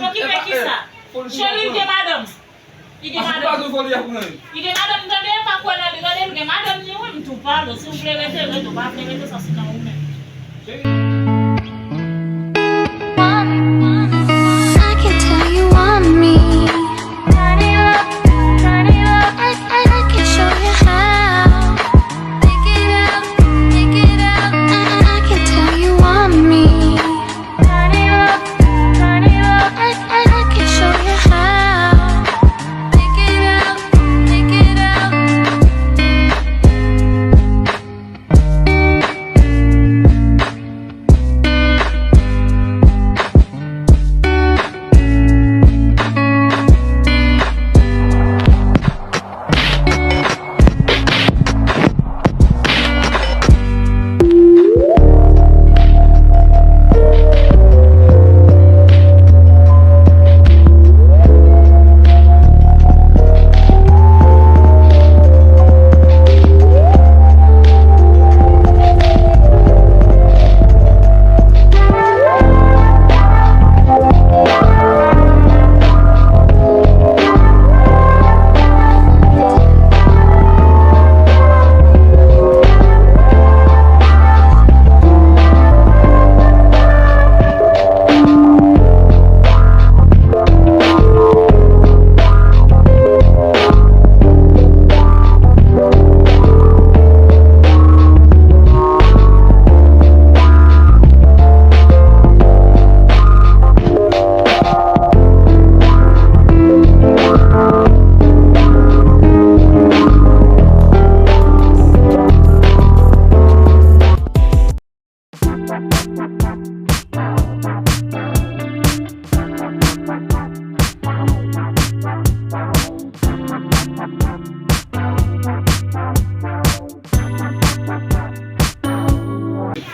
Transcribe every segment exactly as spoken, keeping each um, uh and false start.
Okipe kisa? Cheri, l gen madanm. Li gen madanm. Li gen madanm, tande, pa kwè nan li, tande, li gen madanm li, wi, m tou pale w. Si w vle rete, rete, w pa vle rete, sa se nan ou menm. I can tell you want me. Turn it up, turn it up. I, I, I can show you how. Make it out, make it out. I, I, I can tell you want me. Turn it up, turn it up. I, I, I can show you how. Make it out, make it out.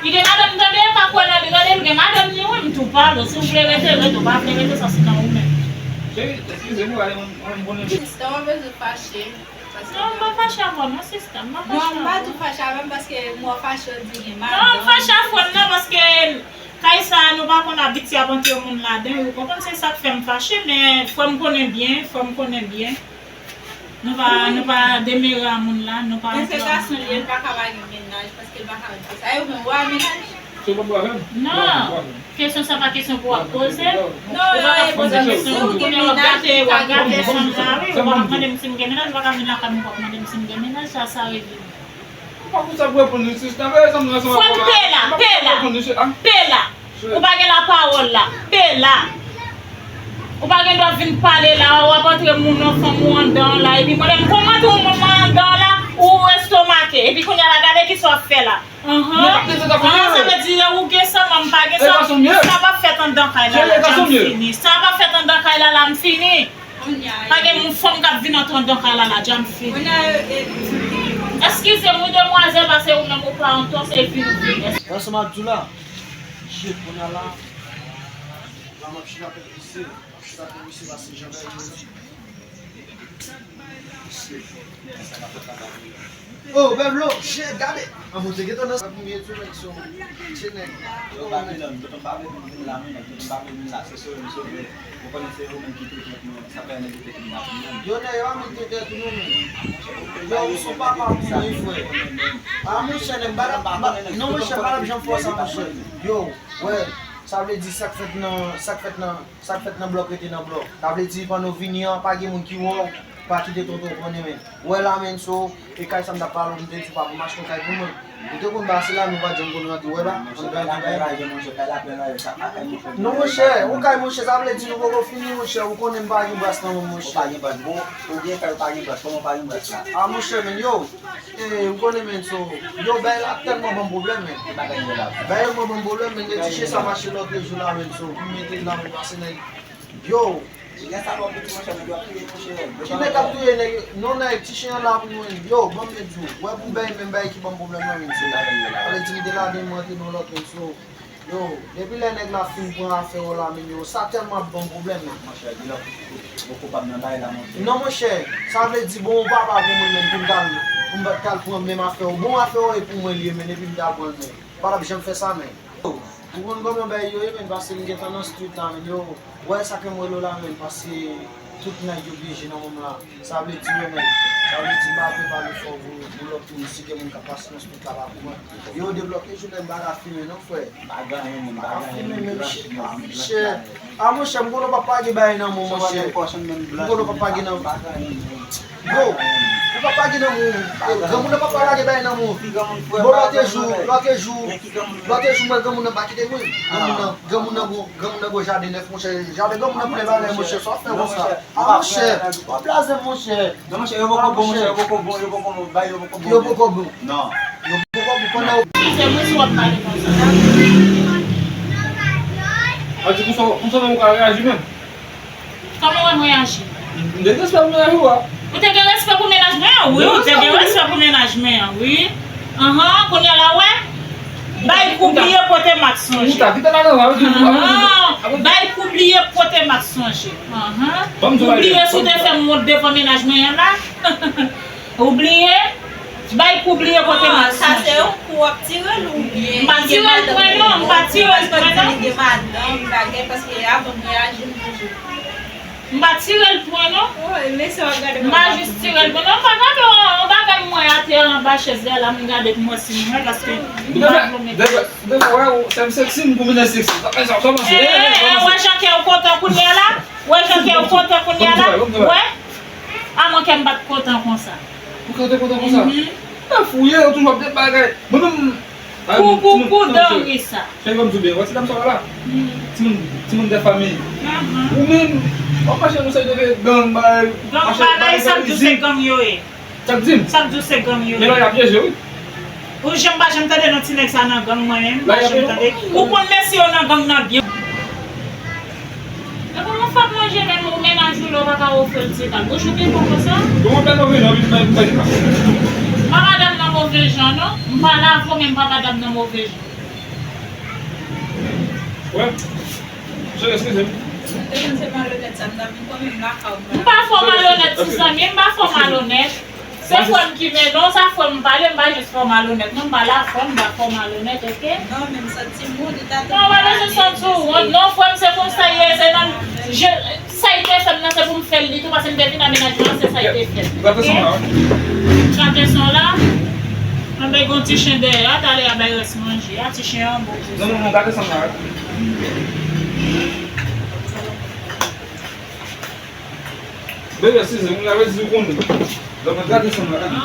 Li gen madanm, tande, pa kwè nan li, tande, li gen madanm li, wi, m tou pale w. Si w vle rete, rete, w pa vle rete, sa se nan ou menm. Cheri, eskize m, wi, mwen, mwen, mwen konnen. Sista, w ap bezwen fache. Non, m pa fache avè w, non, sista, m pa fache avè w. Non, m pa tou fache avè m paske m wè w fache, w di gen madanm. Non, m fache avè w, non, paske kay sa a, nou pa konn abitye ap antre moun ladan, ou konprann, se sa k fè m fache, men frè m konnen byen, frè m konnen byen. Nou pa, nou pa demere a moun la, nou pa antre a moun la. Èske gason li, li pa ka pa gen mennaj, paske li pa ka fè sa? E ou menm, ou a mennaj? Se pa pou avè m? Non. Kesyon sa pa kesyon pou w ap poze. Non, ou pa ka poze kesyon, ou konnen w ap gate, w ap gate fanm la, wi. Ou pa ka mande m si m gen mennaj, ou pa ka vin lakay mwen pou w ap mande m si m gen mennaj, sa, sa regle. Ou pa konn sa pou reponn li, sista. Frè m, pela, pela, pela. Ou pa gen lapawòl la. Pela. Ou pa gen dwa vin pale la, w ap antre moun, yon fanm ou anndan la, epi mwen menm, kòman tou moun mwen anndan la, ou estomake. Epi kounye a la, gade kisa w ap fè la. Anhan. Anhan, sa vle di ou gen san, mwen m pa gen san. Sa p ap fèt anndan kay la, la, dja m fini. Sa p ap fèt anndan kay la, la, m fini. Pa gen moun fanm k ap vin antre anndan kay la, la, dja m fini. Eskize m, wi, demwazèl, paske ou menm ou pa antò, se vin ou vin. Wè sa m ap di w la? Shit, kounye a la, la m ap chita tèt bese, m ap chita tèt bese paske jan bagay yo di. Oh, Bèblo, shit, gade. An, mwen te gentan nan sa pou m ye tou, nèg son. Che nèg. Yo, Babilòn, tonton pa vle pou m vin la, non, nèg, tonton pa vle vin la, se sove m sove. Ou konnen se ou menm ki te tèt mwen, sa fè nèg yo te kidnape m menm. Yo, nèg yo, a mwen te tèt ou, non, men. Yo, ou son papa pou mwen, frè. A, monchè, nèg, m pa t ap, non, monchè, m pa t ap janm fè w sa, monchè. Yo, wè, sa vle di sa k fèt nan, sa k fèt nan, sa k fèt nan blòk rete nan blòk. Sa vle di, pandan w vini an, pa gen moun ki wè w, pa kite tonton w konnen, men. Wè la, men, so, e kay sa m t ap pale w, m te di w pa pou m achte yon kay pou mwen. Ou te konn pase la, nou pa t janm konn rantre, wè la. Non, monchè, ou kay, monchè, sa vle di nou poko fini, monchè, ou konnen m pa gen bras nan men m, monchè. Ou pa gen bras, bon, ou gen kay, ou pa gen bras, kòman w pa gen bras la? A, monchè, men, yo, e, ou konnen, men, so, yo, bagay la tèlman ban m pwoblèm, men. Bagay yo ban m pwoblèm, men, e ti chen sa mache lòt jou la, men, so, pou m mete la, men, pase nèg. Yo, Ki nèg k ap touye nèg yo? Non, nèg, ti chen an la pou mwen. Yo, ban m met di w. Wè pou bèy menm bèy ki ban m pwoblèm nan, men se. Alè di m te lage m rantre nan lòt men so. Yo, depi lè nèg la fin pran afè w la, men yo, sa tèlman ap ban m pwoblèm, men. Monchè, gen lòt ou koupab nan bagay la, monchè. Non, monchè, sa vle di bon papa pou mwen menm, pou m t al, pou m t al pran menm afè w. Bon afè w e pou mwen li ye, men, epi m t al pran l, men. Pa t ap janm fè sa, men. Yo. Ou konn kòman bagay yo ye, men, paske m gentan nan street la, men yo, wè sa ke m rele w la, men, paske tout nèg yo byen je nan moman la. Sa vle di yo, men, sa vle di m pa vle pale fò pou, pou lòt moun, si gen moun k ap pase nan street la, pa pou mwen. Yo deblòke jounen m pa ka fimen non, frè. Pa ka fimen, men, monchè, a, monchè, m konnen w p ap page bagay nan mwen, monchè. M konnen w p ap page nan mwen. Bro, ou p ap page nan mwen. Granmoun nan p ap lage bagay nan mwen. Bon, lòt jou, lòt jou, lòt jou, mwen granmoun nan pa kite mwen. Granmoun nan, granmoun nan gwo, granmoun nan gwo jaden nèf, monchè. Jaden granmoun nan plen valè, monchè. Sa w ap fè konsa? A, monchè, w ap blaze, monchè. Non, monchè, yo poko bon, monchè, yo poko bon, yo poko bon, bay yo poko bon. Yo poko bon. Non. Yo poko bon pandan yo. Kite mwen si w ap pale konsa. A, di konsa, konsa menm ou ka reyaji menm? Kòman w wè m reyaji? M te gen respè pou mennaj ou a. Ou te gen respè pou mennaj mwen an? Wi, ou te gen respè pou mennaj mwen an, wi. Anhan, kounye a la, w wè? Bay kou bliye pote mak sonje. Anhan, bay kou bliye pote mak sonje. Anhan. Ou bliye si w te fè m wont devan mennaj mwen an la? Ou bliye? Bay kou bliye pote mak sonje. Sa se yon kou w ap tire l oubyen li gen madanm? M pa tire l pwen non, m pa tire l pwen non. Li gen madanm, bagay, paske avan m reyaji, m toujou. M pa tire l pwen non. M pa jis tire l pwen non. M pa gade yon bagay m wè atè anba chèz la, m gade pou m wè si m wè, paske m pa vle met. Depi wè ou se m seksi, m konbine seksi. Sa fè sa, sa panse. Wè jan kè w kontan kounye a la. Wè jan kè w kontan kounye a la. Wè. A mwen kè m pa t kontan konsa. Ou ka te kontan konsa? Mhm. Nan fouye, ou toujou ap de bagay. Mwen menm, kou, kou, kou, danri sa. Chèf, ban m di w byen, wè ti dam sa w wè la? Timoun, timoun de fanmi. Ou menm, w ap mache nou se de gang, bagay. Gang, bagay, sa k di w se gang yo ye. Sa k di m? Sa k di w se gang yo ye. Men la, y ap pyeje, wi. Ou janm pa janm tande non ti nèg sa nan gang mwen menm, m pa janm tande. Ou konn mesye yo nan gang nan byen. E kòman w fè ap manje menm ou mennaj ou lè w pa ka ofri l ti kal? Bouch ou pi bon konsa? Bon, mwen pèn move jan, wi, mwen pèn. M pa madanm nan move jan non. M pale avè w men m pa madanm nan move jan. Wè. Cheri, eskize m. M pa fè w malonèt ti zanmi, m pa fè w malonèt. Se frè m ki mennen w, sa frè m pale, m pa jis fè w malonèt. Non, m pale a frè m, m pa fè w malonèt, oke? Non, men m santi m wont, li ta tou. Non, w pa bezwen santi w wont. Non, frè m, se konsa l ye, se nan, je, sa l te fè m nan, se pou m fè l li tou, paske m te vin nan mennaj mwen, se sa l te fè m. Gade sa la, wi. Gade sa la. Anben, gen yon ti chen dèyè a, talè a bay rès manje a, ti chen an bon pou sa. Non, non, non, gade sa la, wi. Bebe, eskize, mwen avèti w konnen. Donk, gade sa la, gade.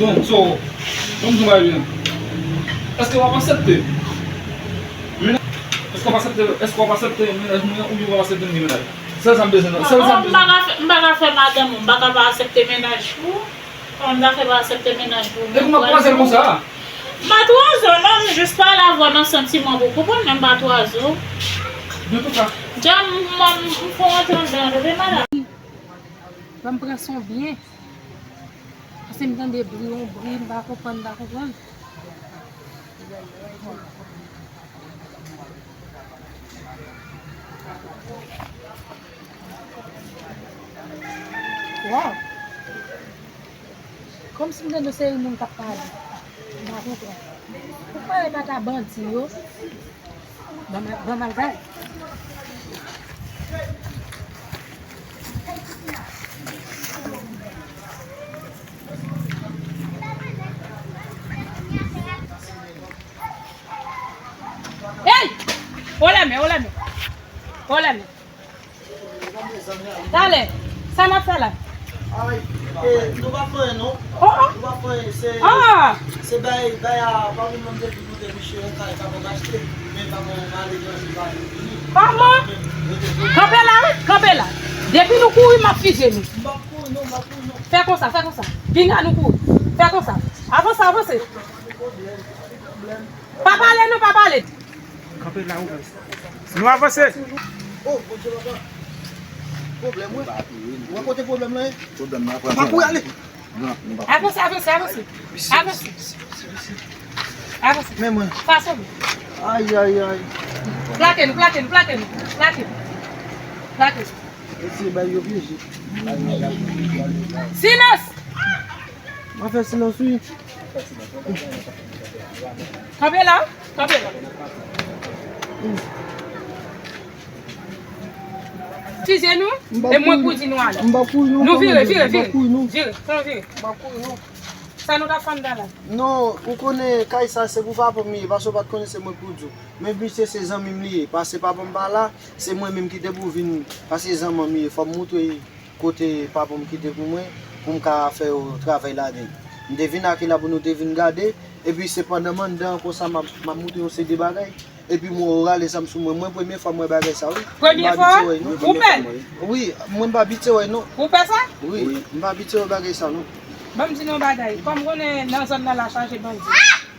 Donk, so, ban m di w bagay byen. Èske w ap aksepte? Mennaj, èske w ap aksepte, èske w ap aksepte mennaj mwen oubyen w ap aksepte m gen mennaj? Sèl sa m bezwen nan, sèl sa m bezwen. M pa ka fè, m pa ka fè madanm ou, m pa ka pa aksepte mennaj ou. Kòman m ta fè pa aksepte mennaj pou mwen? Epi m ap kwaze l konsa? M pa twaze w non, m jis pale avè w nan santiman pou konprann, men m pa twaze w. Dja m, m, m fè w antre anndan, tande madanm? Ban m pran son byen. Paske m tande bri, yon bri, m pa konprann, m pa konprann. Waw! Kòmsi m tande yon seri moun k ap pale. M pa konprann. Ou kwè yo pa ta bandi yo? Ban m al, ban m al gade. Hey! Olè men, olè men. Olè men. Talè, sa n ap fè la? Ay, e, nou pa fè anyen non. Oh, oh. Nou pa fè anyen, se, se bay, bay a, pa moun menm depi nou te miche yon kay, pa moun achte, men pa moun ale nan se pa vini. Kòman? Kanpe la, wi, kanpe la. Depi nou kouri, m ap fije nou. M ap kouri non, m ap kouri non. Fè konsa, fè konsa. Vin la nou kouri. Fè konsa. Avanse, avanse. Pa pale non, pa pale. Kanpe la, ou menm. Nou avanse. Oh, Bondye papa. Pwoblèm, wi. Ou wè kote pwoblèm lan ye? Pwoblèm nan pran tan. Pa kouri ale. Non, nou pa. Avanse, avanse, avanse. Avanse. Avanse. Men mwen. Fason. Ay, ay, ay. Plake nou, plake nou, plake nou. Plake nou. Plake nou. Eseye bay yo pyeje. Silans! Mwen fè silans, wi. Kanpe la, kanpe la. Size nou, e mwen kouri nou ale. M pa kouri non, nou vire, vire, vire. Vire, nou vire. M pa kouri non. Sa nou t ap fè anndan la? Non, ou konnen kay sa se pou papa m li ye, paske w pa t konnen se mwen k pou di w. Men misye se zanmi m li ye, paske papa m pa la, se mwen menm ki te pou vin, paske se zanmi m li ye, fò m moutre kote papa m kite pou mwen, pou m ka fè yo travay ladan. M te vin ak la pou nou te vin gade, epi se pandan m anndan an konsa m ap, m ap moutre yon seri de bagay. Epi mwen, yo rale zam sou mwen. Mwen, premye fwa mwen bagay sa, wi. Premye fwa? Ou pè? Wi, mwen pa abitye wè, non. Ou pè sa? Wi, m pa abitye wè bagay sa, non. Ban m di nou yon bagay. Kòm konnen nan zòn nan la chaje bandi.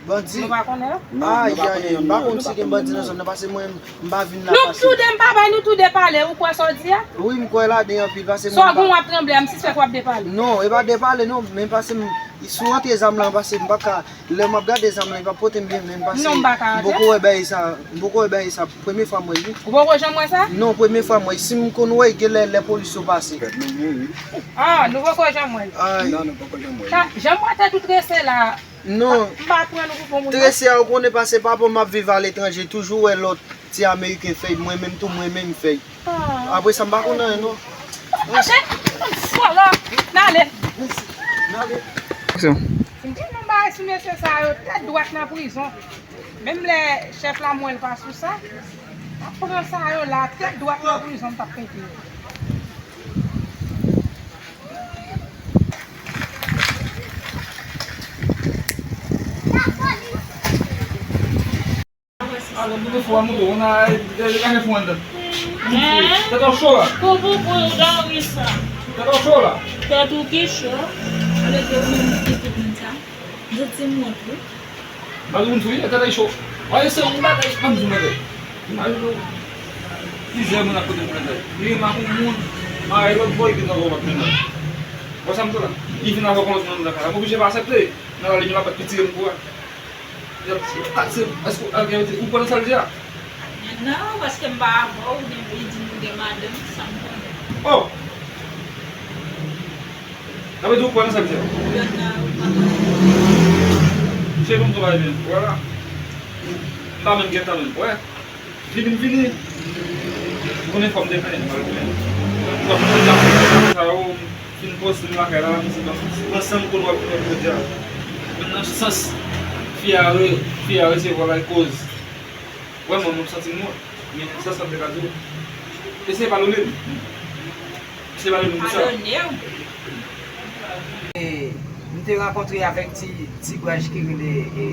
Bandi? Nou pa konnen yo? Ay, ay, ay, m pa konn si gen bandi nan zòn nan, paske mwen, m pa vin la fasil. Nou toude, m pa bay nou toude pale, ou kwè sa w di a? Wi, m kwè ladan anpil, paske mwen pa. Sa w gen w ap tranble a, m sispèk w ap depale. Non, e pa depale, non, men paske m, si w antre zam lan, paske m pa ka, lè m ap gade zam lan, li pa pote m byen, men paske m poko wè bagay sa, m poko wè bagay sa, premye fwa m wè l, wi. Ou poko janm wè sa? Non, premye fwa m wè l. Si m konn wè l, genlè lè polis yo pase. Ah, nou poko janm wè l. Ay. Non, nou poko janm wè l. Sa, jan m wè tèt ou trese la, non. M pa pran nou pou bon moun, non. Trese a, ou konnen paske papa m ap viv aletranje, toujou wè lòt ti ameriken fè y, mwen menm tou, mwen menm fè y. Ah. Apre sa, m pa konn anyen, non. Mache, vòlò, n ale. N ale. Aksyon. M di nou bagay sou mesye sa yo, tèt dwat nan prizon. Menm lè chèf la m wè l pa sou sa, m ap pran sa yo la, tèt dwat nan prizon, m t ap pete. Tèt w cho la. Pou, pou, pou, dòmi sa. Tèt w cho la. Tèt ou ki cho. Ale ke ou menm ki tout moun sa. Di ti moun tou. Ba nou tou, tèt ay cho. Ay, se yon bagay, ban m di w bagay. Imajine w, plizyè moun ap pote plent la. Li renmen ak yon moun, marye lòt bò, epi nan bò ap mennen. Wè sa m di w la? Li vin avè yon lòt moun nan kay la. M oblije pa aksepte. Nan la, li menm ap bat piti m kou a. Y ap, ah, se, èske, ah, gen, ou konnen sa l di a? Non, paske m pa avè w, oubyen li di m ou gen madanm, sa m konnen. Oh! Sa vle di ou kwè nan sa l di a? Cheri, m travay byen. Vwala. M pa menm gentan menm. Wè. Vini, m vini. Ou konnen fò m te fè, m al fè. Donk, m te ap fè sa yo, m fin poze m lakay la, m di, donk, nan san m konn w ap vini jodi a. Men nan sans, fi a re-, fi a resevwa l koz. Vrèman, mwen, m santi m wont. Men se sa m te ka di w. Eseye pale w li. Eseye pale w li konsa. Padone w. E, m te rankontre avèk ti, ti braj ki rele, e,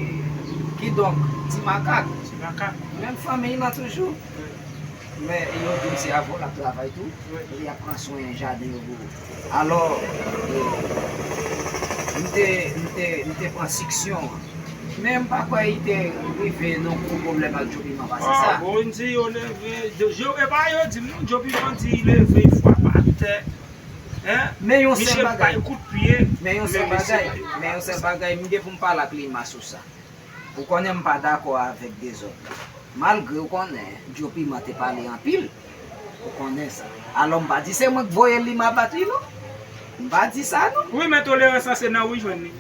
kidonk, ti makak. Ti makak. Menm fanmiy lan toujou. Wi. Men yo di m se avè w l ap travay tou. Wi. Li ap pran swen jaden yo pou ou. Alò, e, m te, m te, m te pran siksyon an. Men m pa kwè li te rive nan gwo pwoblèm ak Djo Piman pase sa. Ah, bon, di yo leve, yo, e pa yo di m non, Djo Piman di li leve frape atè. Hein? Men yon sèl bagay. Misye bay kout pye. Men yon sèl bagay, men yon sèl bagay, m gen pou m pale ak Lima sou sa. Ou konnen m pa dakò avèk dezòd la. Malgre ou konnen, Djo Piman te pale anpil. Ou konnen sa. Alò m pa di se mwen k voye Lima bat li non. M pa di sa non. Wi, men tolerans lan se nan ou jwenn li.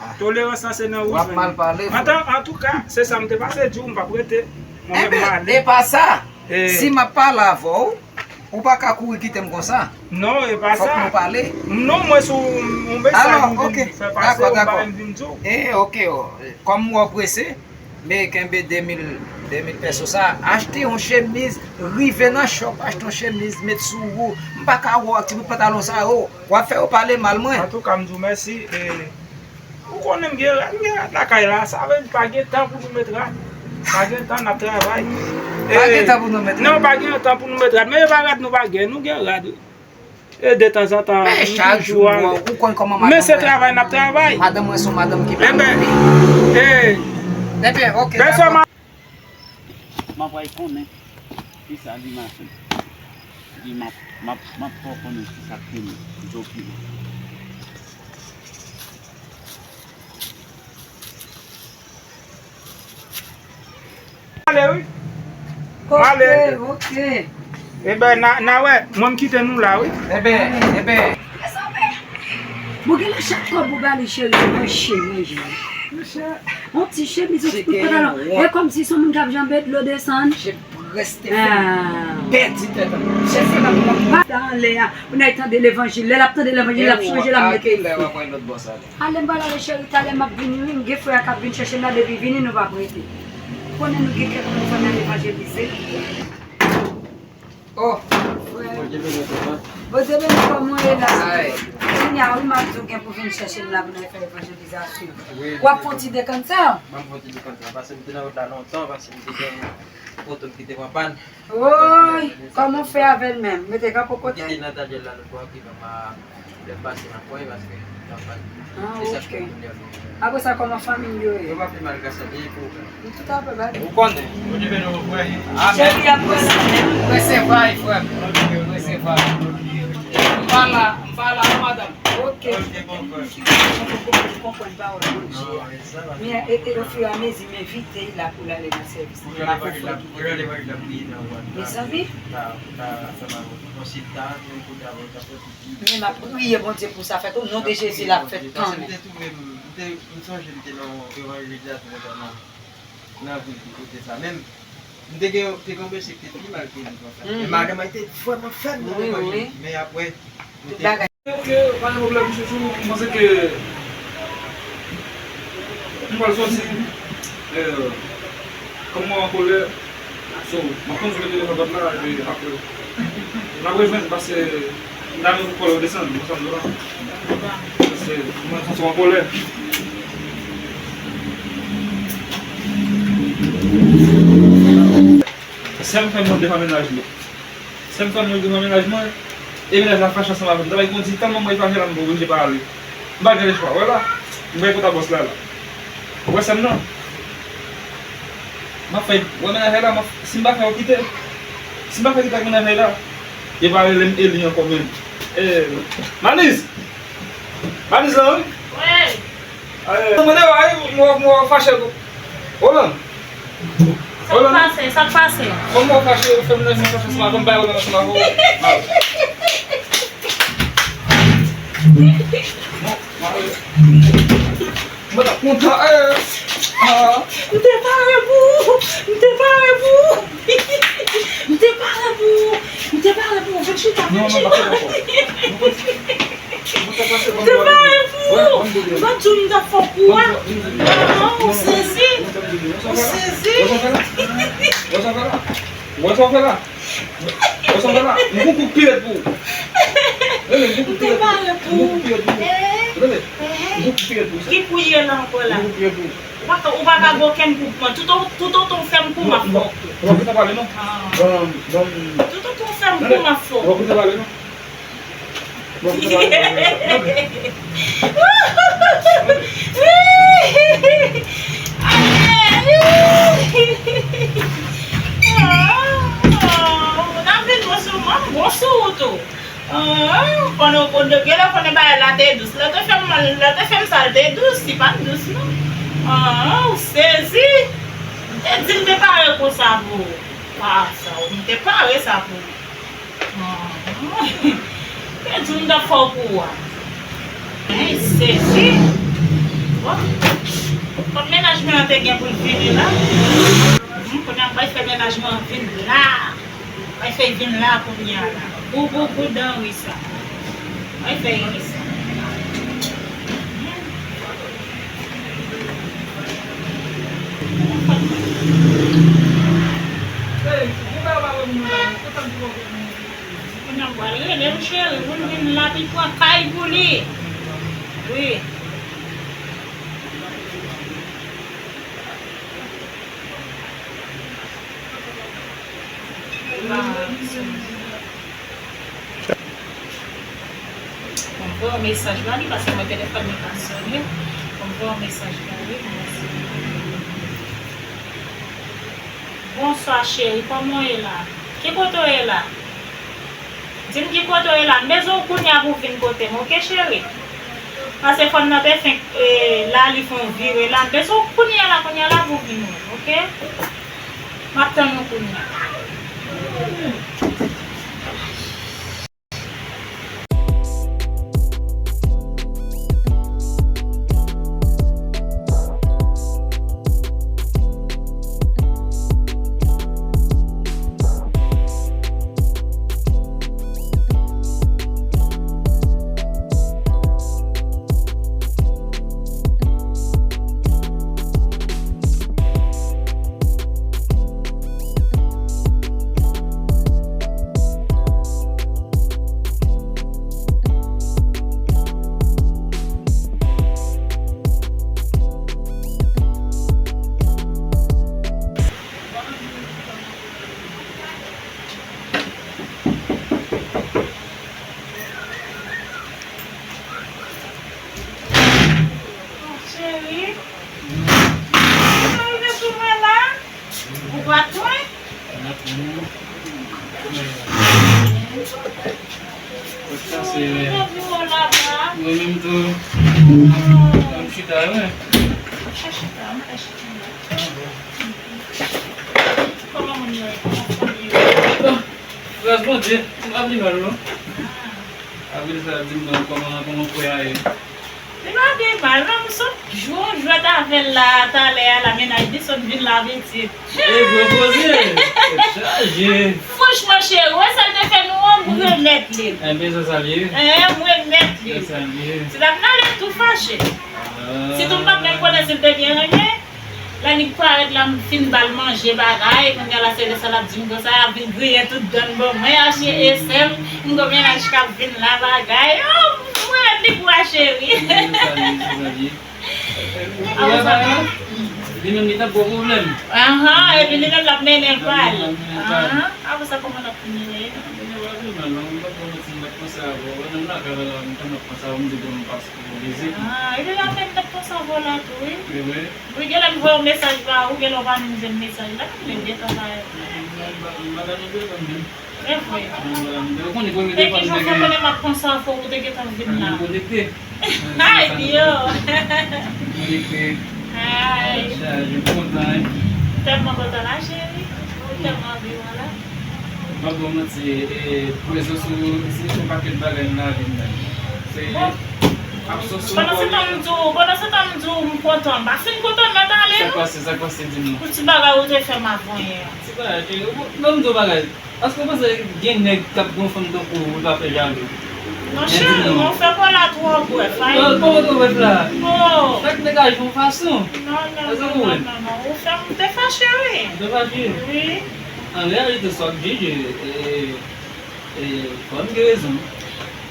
Ah. Tolerans lan se nan ou jwenn li. W ap mal pale, frè. Antan, antouka, se sa m te pase di w, m p ap rete. Mwen menm m ale. Enben, e pa sa. Eh. Si m ap pale avè w, ou pa ka kouri kite m konsa. Non, e pa sa. Fòk nou pale. Non, mwen sou yon mesaj m vin fè pase, yon bagay m vin di w. Eh, ok, oh. Kòm w prese, men kenbe de mil, de mil pèso sa. Achte yon chemiz, rive nan shop, achte yon chemiz, met sou ou. M pa ka wè w ak ti bout pantalon sa yo. W ap fè yo pale mal mwen. Antouka, m di w mèsi, e Ou konnen m gen rad, m gen rad lakay la. Sa vle di pa gen tan pou nou met rad. Pa gen tan, n ap travay. Pa gen tan pou nou met rad. Non, pa gen tan pou nou met rad. Men e pa rad nou pa gen, nou gen rad. E detanzantan, nou toujou ale. Men se travay n ap travay. Madanm mwen se yon madanm ki pa renmen. Enben, e. Enben, ok, dakò. M ap pral konnen kisa li mache. Epi m ap, m ap, m ap fè w konnen kisa k te m, Djo Piman. Ale wi. M ale. Ok, ok. Enben, n a, n a wè. Mwen, m kite nou la, wi. Enben, enben. Bon, genlè chak kòb ou ba li, cheri, se manje, manje. Yon ti chemiz, yon ti kout pantalon. E kòmsi se yon moun k ap janbe dlo desann. Chè prèske fè m pèdi tèt an. Chè fè m ap pa anlè a. Pou nèg tande levanjil. Lè l ap tande levanjil, l ap chanje, l ap mete. A lè m pral ale cheri, talè m ap vini wi. M gen frè a k ap vin chèche m la, depi vini nou p ap rete. Ou konnen nou gen kèk moun fò n al evanjelize. Oh, frè. Bondye beni w, papa. Bondye beni w, kòman w ye la? Ay. Kounye a wi, m ap di w gen pou vin chèche m la pou n al fè evanjelizasyon. Wi, w ap fè yon ti dekant sa? M ap fè yon ti dekant sa, paske m te nan wout la lontan, paske m te gen oto m ki te pran pàn. Woy, kòman w fè avè l menm? Mete kanpe kote? M kite nan Daniel la lòt bò, ki ban m a Lè m pase nan kwen, paske m t ap pale. Ah, ok. Apre sa, kòman fanmi yo ye? Yo pa pi mal, gras a Dye, pou ou menm. Nou tout apre, badi. Ou konnen. Bondye beni w, frè. Amèn. Cheri ap pran la menm. Resevwa, frè m. Resevwa. M pa la, m pa la, non, madanm. Ok. Ok, bon, frè. Mwen konprann pawòl Bondye a. Men, e, e, ofiramezi, m envite l la pou l ale nan sèvis. Mezanmi. Men m ap priye Bondye pou sa fèt. O non de Jezi, l ap fèt kanmenm. Paske m te twouve m, m te, m sonje m te nan yon evanjeliz la, nan, nan vil ki kote sa menm. M te gen, te gen yon mesye ki te pi mal ke li konsa. Men madanm mwen te vrèman fèb nan evanjeliz. Men apre, nou te... Tout bagay. Ok, pa gen pwoblèm, chouchou. M panse ke m pral sòti. Eh, kòm mwen an kolè, so, m ap kontinye telefòn pòt la, epi apre, n ap rejwenn, paske m ta renmen pou kòl ou desann, ou konprann la. Paske mwen santi w an kolè. Sè m fè m mande pa mennaj li. Sè m fè m mande pa mennaj mwen. E mennaj la fache ansanm avè m. Travay kondi tèlman mwen fache la, m oblije pa ale. M pa gen lechwa, wè la. M bay kòta bòs la la. Ou wè sè m nan? M ap fè, wè mennaj la, m ap, si m pa fè yo kite, si m pa fè kite ak mennaj la, yo pa rele m Eli ankò menm. Eh, Maniz! Maniz lan, wi. Wi. Mwen dewa, wi, mwen, mwen fache. Olan. Sa k pase? Sa k pase? Kòman w fache, ou fè mennaj mwen fache ansanm avè m, bay Olan ansanm avè w. Mwen t ap kontan, eh, ah. M te pare pou ou. M te pare pou ou. M te pare pou ou. M te pare pou ou. Vin chita, vin chita. M te pare pou ou. M pa t di w m t ap fè w kou a. Ah, ou sezi. Ou sezi. Wè sa w fè la? Wè sa w fè la? M gon kout pyè pou ou. Tande, m gon kout pyè pou ou. M gon kout pyè pou ou. Tande, m gon kout pyè pou ou. Ki kou ye la ankò la? M gon kout pyè pou ou. Ou pa ka, ou pa ka gen okenn kou pou mwen. Toutotan, toutotan w fè m kou, m ap fè w kou. Ou pa kontan pale non. Toutotan w fè m kou, m ap fè w kou. Ou pa kontan pale non. N ap vin bon sou mwen, m bon sou ou tou. Pandan w konn, gen lè w konnen bagay la te dous. Lè w te fè m, lè w te fè m sa, l te dous, li pa t dous non. Ou sezi. M te di m te pare konsa pou ou. Ah, sa, m te pare sa pou ou. Te di m t ap fè w kou a. Ey, sezi. Bon. Kot mennaj mwen an te gen pou l vini la? Kounye a m pral fè mennaj mwen an vin la. M pral fè l vin la kounye a la. Gou, gou, gou dan ri sa. M pral fè l ri sa. Ey, ou pa wè moun nan, kontan pou w. Kounye a m pral rele l cheri pou l vin la, pou l pran kay pou li. Wi. Bon, m voye yon mesaj ba li, paske mwen telefòn mwen pa sonnen. Bon, m voye yon mesaj ba li, m wè si. Bonswa cheri, kòman w ye la? Ki kote w ye la? Di m ki kote w ye la. M bezwen w kounye a pou w vin kote m, oke cheri? Paske fanm nan te fenk, eh, la, li fè yon vire la. M bezwen w kounye a la, kounye a la pou w vin wè m, oke? M ap tann ou kounye a. Kot kase, wi. Mwen menm tou. M chita, wi. Kòman moun yo ye? Kòman fanmi yo ye? Gras Bondye, m pa pi mal, non. Apre sa, di m non, kòman, kòman kò a ye? Li pa gen mal, non, m sot jwe yon jwèt avè l la, talè a, la, mennaj li sot vin la, pitit. E gwo koze, tèt chaje. Franchman, cheri, wè sa l te fè nou an, m remèt li. Enben, se sa l ye. Enben, m remèt li. Se sa l ye. Si l ap nan lè tou fache. Ah. Sitou m pa t menm konnen si l te byen renmen. Lè li parèt la, m fin ba l manje bagay, kounye a la se lè sa l ap di m konsa, l ap vin griyen tout dan l ban mwen, achte esèm, m gon mennaj k ap vin la bagay. Oh, mwen li bwa cheri. Li menm li t ap gwo pwoblèm. Ahan, epi li menm l ap mennen pa l. Ahan, apre sa kòman l ap fini ye? Ah, epi l ap menm t ap panse avè w la tou, wi. Wi, genlè m voye yon mesaj ba ou, genlè w pa menm jwenn mesaj la, men gentan pa. E vre. E kijan w fè konnen m ap panse avè w, ou te gentan vin la? Ay, Dio! Ay. Tèlman kontan la, cheri. Ou tèlman anvi wè la. M ap ba w manti, e, prezans ou, se yon pakèt bagay nan lavi m nan. Se absans ou. Pandan se tan m di w, pandan se tan m di w m kontan, m pa fin kontan nan tale non. Sa k pase, sa k pase, di m non. Pou ti bagay ou te fè m avanyè a. Ti bagay, cheri, ou, non, m di w bagay. Èske w panse gen nèg k ap gen yon fanm tankou ou, li pa fè jalou? Non, cheri, non, ou fè kò la twò brèf, ay. Non, kòman twò brèf la? Oh. Chak nèg aji yon fason. Non, non, non, non, non, non. Ou fè m te fache, wi. Ou te fache? Wi. An reyalite, sa w ap jije, e, e, fò m gen rezon.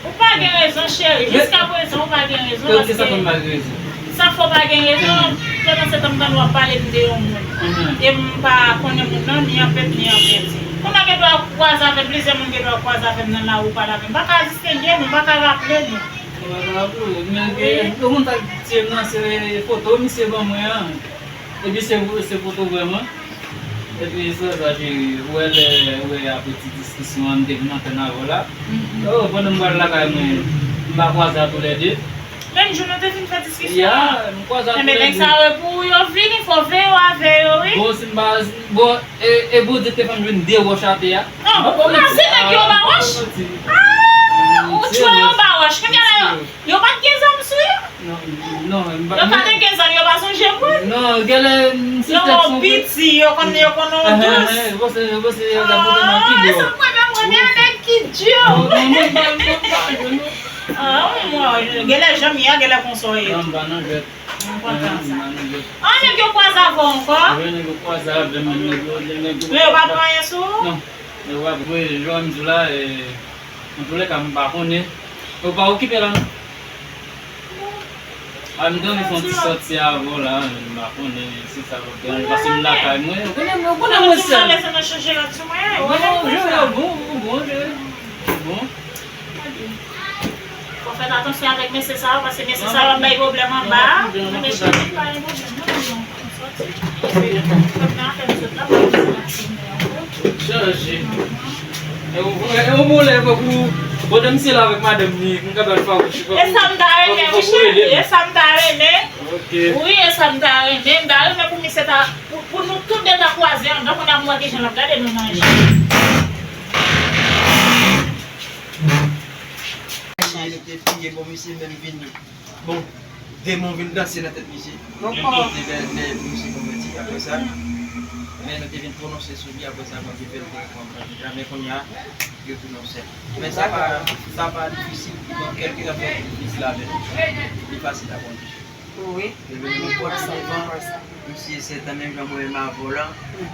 Ou pa gen rezon, cheri. Jiska prezan, ou pa gen rezon. Kisa fè m pa gen rezon? Sa fè w pa gen rezon? Pandan se tan m tande w ap pale m de yon moun. E m pa konnen moun nan, ni an pèp, ni an pèdi. Kounye a gen dwa kwaze avè m, plizyè moun gen dwa kwaze avè m nan lari, ou pale avè m. M pa ka distenge nou, m pa ka raple nou. Ou pa ka raple w, men gen yon moun sa k tiye m nan, se foto misye ban mwen an. Epi se, se foto vrèman. Epi se sa, cheri, ou wè lè, ou wè apre ti diskisyon an, m te vin antann avè w la. Oh, pandan m pral lakay mwen, m pa kwaze a toulède. Menm jou nou te vin fè diskisyon an? Ya, m kwaze a toulède. Enben, nèg sa yo pou yo vini, fò veye w avè yo, wi. Bon, si m pa, bon, e, e Bondye te fè m jwenn de wòch atè a. Non, ou kraze nèg yo anba wòch? Ah, ou tchwe yo anba wòch. Kounye a la, yo, yo pa t gen zam sou yo? Non, non, m pa. Yo pa te gen zam, yo pa sonje pran. Non, genlè, m sou tèt son piti, yo konn, yo konn on dous. Yo panse, yo panse yo ta pote nan pi dwòl. Sa mwen menm, mwen gen nèg ki di. Non, non, non, non, non, non. Ah, mwen, genlè janm ye a, genlè konsa w ye. Non, m pa nan jwèt. M kontan sa. Ah, nèg yo kwaze avè w ankò? Wi, nèg yo kwaze avè m, nèg yo, nèg yo. Men yo pa pran anyen sou ou? Non. Nèg yo pa pran, jan m di w la, e, antoulèka, m pa konnen. Yo pa okipe la, non. A, m te anvi fè yon ti sòti avè w la, m pa konnen si sa p ap deranje, paske m lakay mwen, ou konnen, ou konnen mwen sèl. Non, non, non, non, bon, bon, bon, bon. Fò fè atansyon avèk mesye sa yo, paske mesye sa yo ap bay pwoblèm anba a. Men cheri, pa gen pwoblèm, non, non, non. Chanje. E yon, e yon bon lè pou, pandan misye la avèk madanm li, m kapab fawouch. E sa m ta renmen, wi, cheri, e sa m ta renmen. Wi, e sa m ta renmen. M ta renmen pou misye ta, pou, pou nou tout de ta kwaze anndan, pou n ap wè kijan l ap gade nou nan je. Misye te piye, bon, misye menm vin. Bon, demon vin danse nan tèt misye. Li te lè, lè misye konvèti. Apre sa, men nou te vin pwononse sou li. Apre sa, Bondye fè l te konprann deja. Men kounye a, yo tounen yon sèl. Men sa pa, sa pa difisil. Donk, kèlkeswa sa ki difisil avè nou, li fasil a Bondye. Wi. Leve nou pòt devan. Misye se tan menm jan mwen menm avè w la,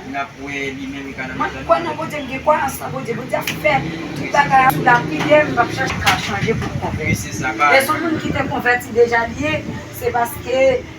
n ap wè li menm li ka nan mezon. Mwen kwè nan Bondye, m gen kwayans nan Bondye. Bondye ap fè tout bagay sou lapriyè, m p ap chache ka chanje pou m konvèti. Wi, se sa, pa. E se yon moun ki te konvèti deja li ye, se paske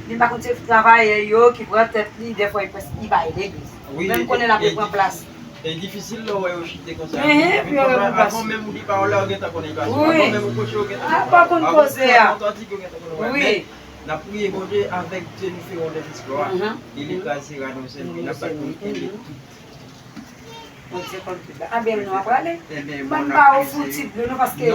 li pa konn se travayè yo ki pran tèt li, dèfwa li prèske li pa al legliz. Wi, men m konnen l ap repran plas li. E difisil lè w wè yo chite konsa. Ehe, pou yo repran plas. Avan menm ou di pawòl la, yo gentan konnen li pa sou. Wi. Avan menm ou pwoche, yo gentan konnen. Avan konn koze a. Avan ou pran otantik, yo gentan konnen. Wi. N ap priye Bondye, avec Dieu nous ferons des exploits. E li kraze rad nou sèl, n ap bat pou nou kenbe tout. Bondye konn tout bagay. Anben, nou ap prale. Mwen pa ofri ti dlo non, paske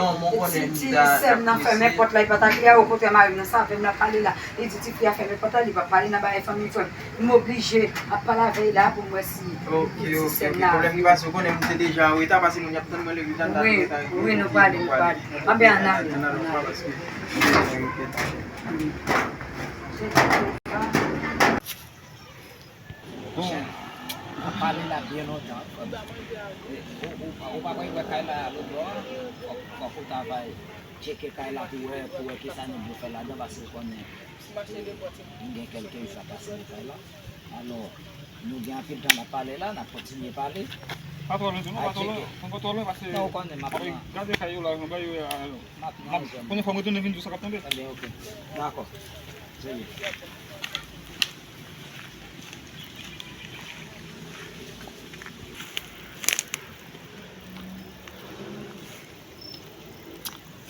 ti, ti sè m nan fèmen pòt la, li pa ta klè, okontrè, mari m nan save m, l ap pale la. Li di ti fi a fèmen pòt la, li p ap pale nan bagay fanmi frè m. M oblije ap pale avè l la pou m wè si ti sè m nan. Wi, wi, nou prale, nou prale. Anben, ann ale, ann ale. Bon, m ap pale la byen lontan. Ou, ou, ou pa konn wè kay la lòtbò a? Fòk, fòk ou ta bay tcheke kay la pou wè, pou wè kisa nou dwe fè ladan, paske ou konnen, m gen kèlke jou sa pase nan kay la. Alò, nou gen anpil tan n ap pale la, n ap kontinye pale. Pa twò lwen tou non, pa twò lwen, pa twò lwen, paske non, ou konnen m ap pran. Gade kay yo la, jan bagay yo ye a, m ap, m ap, kounye a fò m retounen vin di w sa k ap tonbe. Ebyen, oke. Dakò. Seye.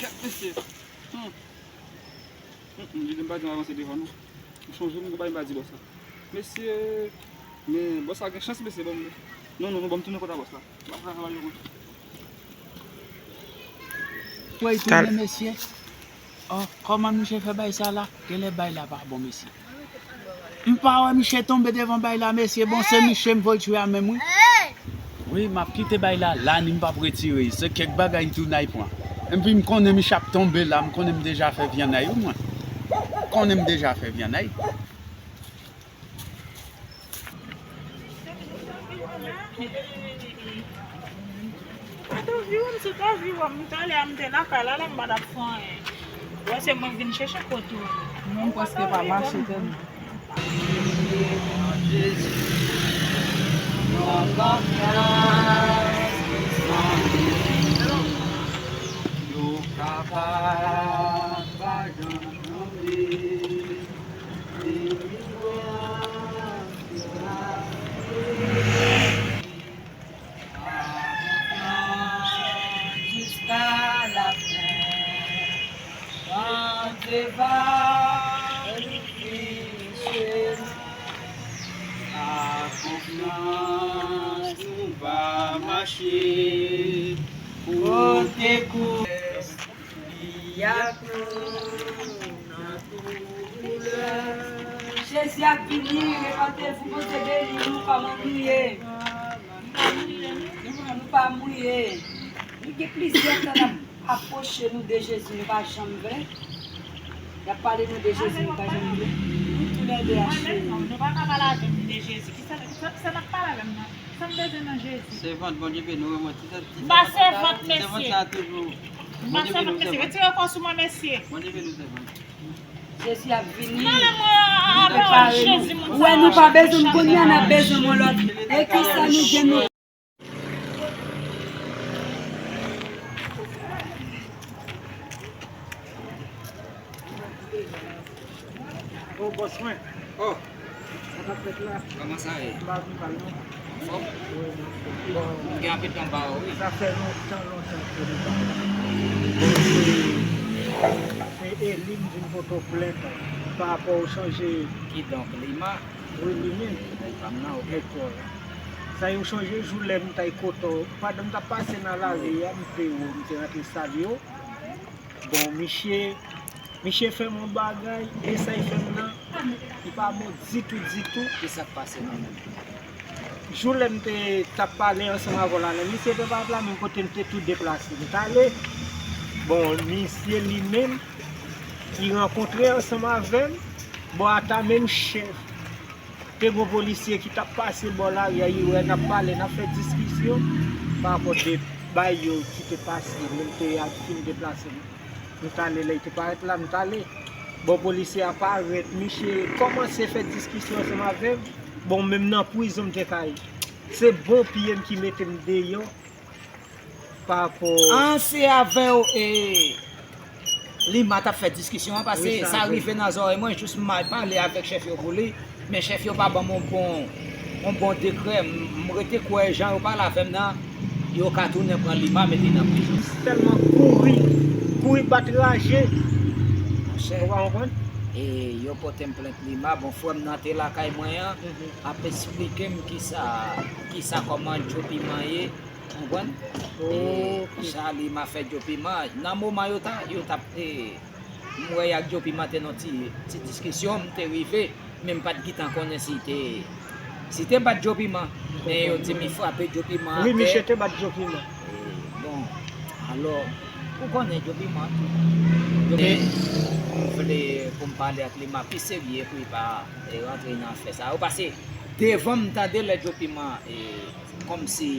Kèt mesye. Hmm. Hmm, hmm, li di m pa janm avanse devan nou. M chonje m, m pa di bòs la. Mesye, men bòs la gen chans, mesye, ban m. Non, non, non, ban m tounen kòt a bòs la. M ap travay yo konsa. Wè, tounen, mesye. Oh, kòman misye fè bay sa la? Genlè bay la pa bon, mesye. M pa wè misye tonbe devan bay la, mesye. Bon, se misye m voye tchwe a menm, wi. Wi, m ap kite bay la la, ni m p ap retire. Se kèk bagay tou n ay pran. Epi m konnen misye ap tonbe la, m konnen m deja fè vyann ay, wi, mwen. M konnen m deja fè vyann ay. Ou te vire m, si w te vire m, talè a m te lakay la, la m pa t ap fè anyen. Wè, se mwen k vin chèche kote w ye. Mwen, m prèske pa mache tèlman. Jiska lafen, Bondye va nou fini cheri. Ak konfyans nou va mache kote kou. Li ak nou nan tout doulè. Jezi ap vini, repante vou, Bondye beni nou, kòman nou ye? Nou pa mouye. Nou gen plizyè tan n ap apwoche nou de Jezi, nou pa janm vle. Y ap pale nou de Jezi, nou pa janm vle. Nou toulède a cheri. Nou pa ka pale avè m de Jezi. Kisa, kisa, kisa n ap pale avè m nan? Sa m bezwen nan Jezi? Sèvant, Bondye beni w, mwen ti sèvant. M pa sèvant, mesye. M pa sèvant, mesye. Retire kò sou mwen, mesye. Bondye beni w, sèvant. Jezi ap vini. Mwen prepare nou. Wè, nou pa bezwen m kounye a, n ap bezwen m yon lòt. E kisa nou gen nou? O, bòs mwen. O. Sa k ap fèt la? Kòman sa ye? M pa vin pale non. Anfòm? Wi, m anfòm. Bon. M gen anpil tan m pa wè w, wi. Sa fè lontan, lontan ke nou pa wè. Bon, se, se Eli m vin pote w plent pa rapò ou chanje. Kidonk, Lima. Wi, li menm. Li menm pa m nan, oke. Sa yo chanje jou lè m t al kote w. Pandan m t ap pase nan lari a, m te wè w, m te rantre salye w. Bon, misye, misye fè m yon bagay, e sa l fè m nan, li pa bon ditou, ditou. Kisa k pase nan men? Jou lè m te t ap pale ansanm avè w la, lè misye te parèt la, menm kote m te tou deplase m t ale. Bon, misye li menm, li rankontre ansanm avè m, bò ata menm chèf. Te gen yon polisye ki t ap pase bò lari a, li wè n ap pale, n ap fè diskisyon pa rapò de bay yo ki te pase, men m te fin deplase m. M t ale, lè l te parèt la, m t ale. Bon, polisye a parèt, misye kòmanse fè diskisyon ansanm avè m. Bon, menm nan prizon m te ka ye. Se bon pye m ki mete m deyò. Pa rapò. An, se avè w, e, Lima t ap fè diskisyon an, paske sa rive nan zòrèy mwen, jis m al pale avèk chèf yo pou li, men chèf yo pa ban m yon bon, yon bon dekrè. M, m rete kwè jan yo pale avè m nan, yo ka tounen pran Lima, mete l nan prizon. Tèlman kouri, kouri bat raje. Monchè. Ou pa konprann? E yo pote m plent Lima. Bon, frè m nan te lakay mwen an, ap eksplike m kisa, kisa kòman Djo Piman ye, konprann? E kisa Lima fè Djo Piman. Nan moman yo ta, yo t ap, e, m wè y ak Djo Piman te nan ti, ti diskisyon, m te rive, men m pa t gentan konnen si te, si te bat Djo Piman. Men yo di m frape Djo Piman atè. Wi, misye te bat Djo Piman. E, bon, alò, ou konnen Djo Piman tou. Men m vle pou m pale ak Lima pi serye pou li pa, e, rantre nan afè sa yo. Paske devan m tande lè Djo Piman, e, kòmsi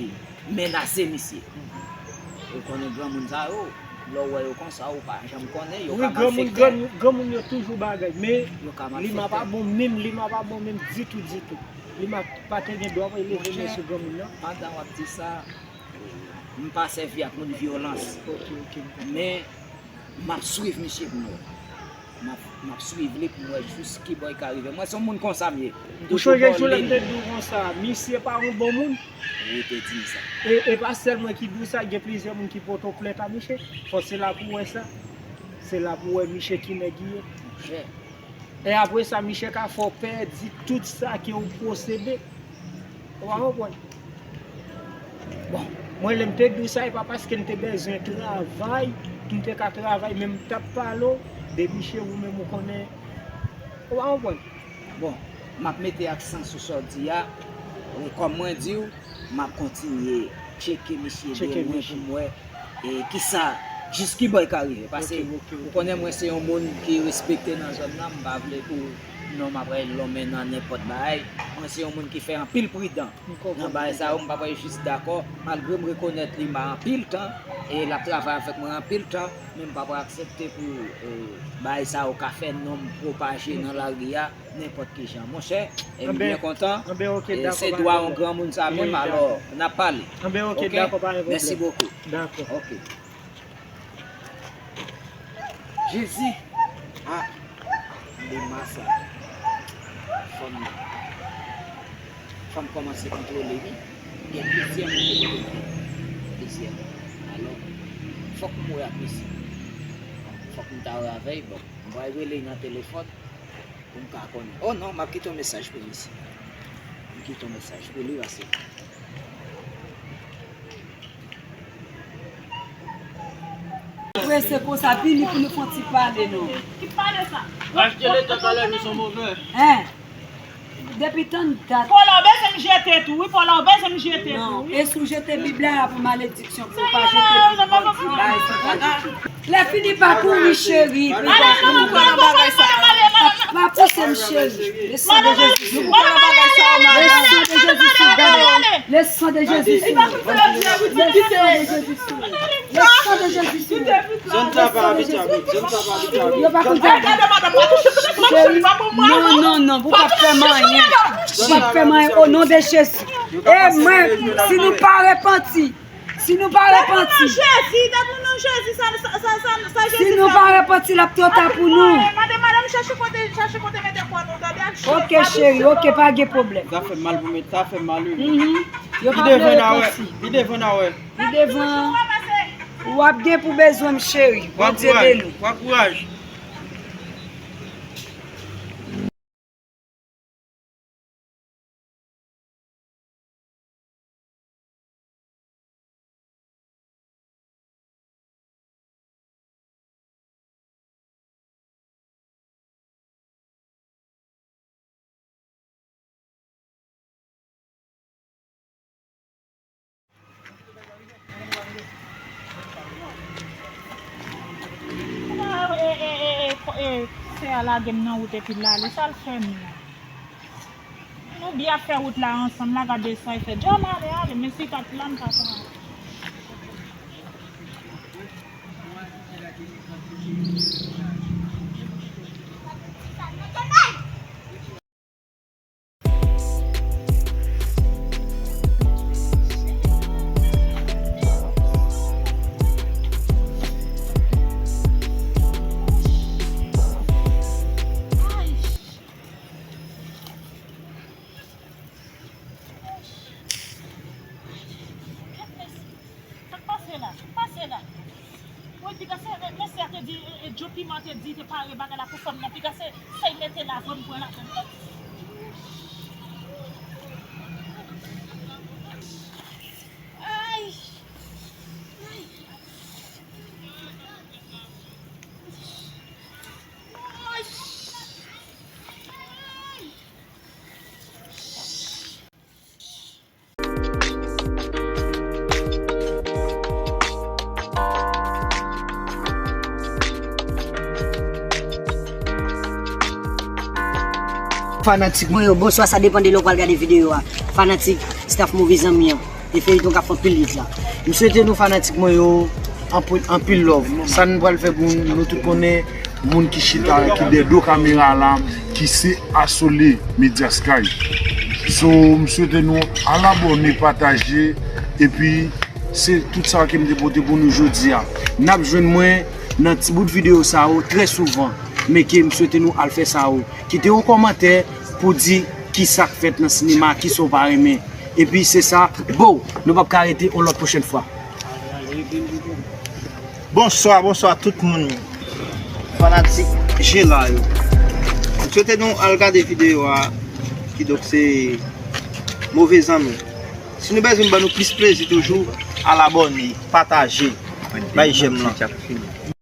menase misye. Ou konnen granmoun sa yo, lè w wè yo konsa, ou pa janm konnen, yo ka malfektè. Wi, granmoun, granmoun yo toujou bagay, men Lima pa bon menm, Lima pa bon menm ditou, ditou. Lima pa te gen dwa pou l leve men sou granmoun nan. Pandan w ap di sa, m pa sèvi ak moun vyolans. Men, m ap swiv misye pou m wè. M ap, m ap swiv li pou m wè jis ki bò l ka rive. Mwen, se yon moun konsa m ye. M toujou bò liy. Ou sonje jou lè m te di w konsa, misye pa yon bon moun? Wi, te di m sa. E, e pa sèl mwen ki di w sa, gen plizyè moun ki pote w plent a misye. Fò se la pou w wè sa. Se la pou w wè misye ki nèg li ye. Monchè. E apre sa, misye ka fè w pèdi tout sa ke w posede. Ou pa konprann? Bon, mwen, lè m te di w sa, e pa paske m te bezwen travay pou m te ka travay, men m t ap pale w de misye, ou menm ou konnen. Ou pa konprann? Bon, m ap mete aksan sou sa w di a. E kòm mwen di w, m ap kontinye tcheke misye de lwen pou m wè, e, kisa, jis ki bò l ka rive. Paske ou konnen mwen se yon moun ki respekte nan zòn nan, m pa vle pou non m ap rele lonmen nan nenpòt bagay. Mwen se yon moun ki fè anpil pridan nan bagay sa yo, m pa pral jis dakò, malgre m rekonèt Lima anpil tan, e l ap travay avèk mwen anpil tan, men m pa pral aksepte pou, e, bagay sa yo ka fè non m pwopaje nan lari a, nenpòt ki jan. Monchè, e m byen kontan, e se dwa yon granmoun sa menm, alò, n ap pale. Oke? Mèsi bokou. Oke. Jezi! Ah, Lima sa. Fò m, fò m kòmanse kontwole li. Gen plizyè moun ki kote m ye. Plizyè moun. Alò, fòk m wè ak misye. Fòk m ta wè avè l. Bon, m pral rele l nan telefòn. Pou m ka konnen. Oh non, m ap kite yon mesaj pou misye. M kite yon mesaj pou li, pase. Prese konsa, vini pou nou fè yon ti pale, non. Ki pale sa? Achte letan talè nou son move. Hein? Depi tann dat. Kola, w bezwen m jete tou, wi, Kola, w bezwen m jete tou, wi. Non, e si w jete Bib la, a pou malediksyon. Lè fini pa kouri, cheri. Pa pouse m, cheri. Le sang de Jésus. Le sang de Jésus. Le sang de Jésus. Le sang de Jésus. Le sang de Jésus. Yo pa konn sa. Cheri, non, non, non, ou p ap fè m anyen. Ou p ap fè m anyen. O non de Jezi. E mwen, si nou pa repanti, Si nou pa repanti. Jezi, dat nou nan Jezi, sa, sa, sa, sa, sa Jezi fè. Si nou pa repanti, l ap twò ta pou nou. Madanm, madanm, chache kote, chache kote mete kò nou, tande, ak chè. Oke, cheri, oke, pa gen pwoblèm. Sa fè mal pou mwen, sa fè mal, wi. Mhm. Yo pa vle repanti. Pi devan, n a wè. Pi devan, w ap gen pou bezwen m, cheri. Bondye beni w. Pran kouraj. E, e, e, e, e, sè a lage m nan wout epi l ale, sa l fè m la? Nou byen ap fè wout la ansanm la, gade sa l fè. Djòl ale, ale, men si pa t la, m pa pran. Piga se, mesye a te di, e, e, Joe Piment te di te pare bagay la pou fanm nan. Piga se, se mete la vre m pran ladann. Ay! Ay! Ay! Fanatik mwen yo, bonswa, sa depann de lè w pral gade videyo a. Fanatik, staff Move Zanmi an, e feyiton k ap fè anpil yit la. M swete nou fanatik mwen yo, anpil, anpil love. Sa nou pral fè pou nou, nou tout konnen moun ki chita, ki dèyè do kamera la, ki se Asole Media Sky. So, m swete nou al abòne, pataje, epi se tout sa ke m te pote pou nou jodi a. N ap jwenn mwen nan ti bout videyo sa yo trè souvan, men ke m swete nou al fè sa yo. Kite yon kòmantè pou di kisa k fèt nan sinema, kisa w pa renmen. Epi se sa, bow, nou p ap ka rete, yon lòt pwochèn fwa. Bonswa, bonswa tout moun. Fanatik Jela yo. M swete nou al gade videyo a, kidonk se Move Zanmi. Si nou bezwen ban nou plis plezi toujou, al abòne, pataje, bay jèm lan.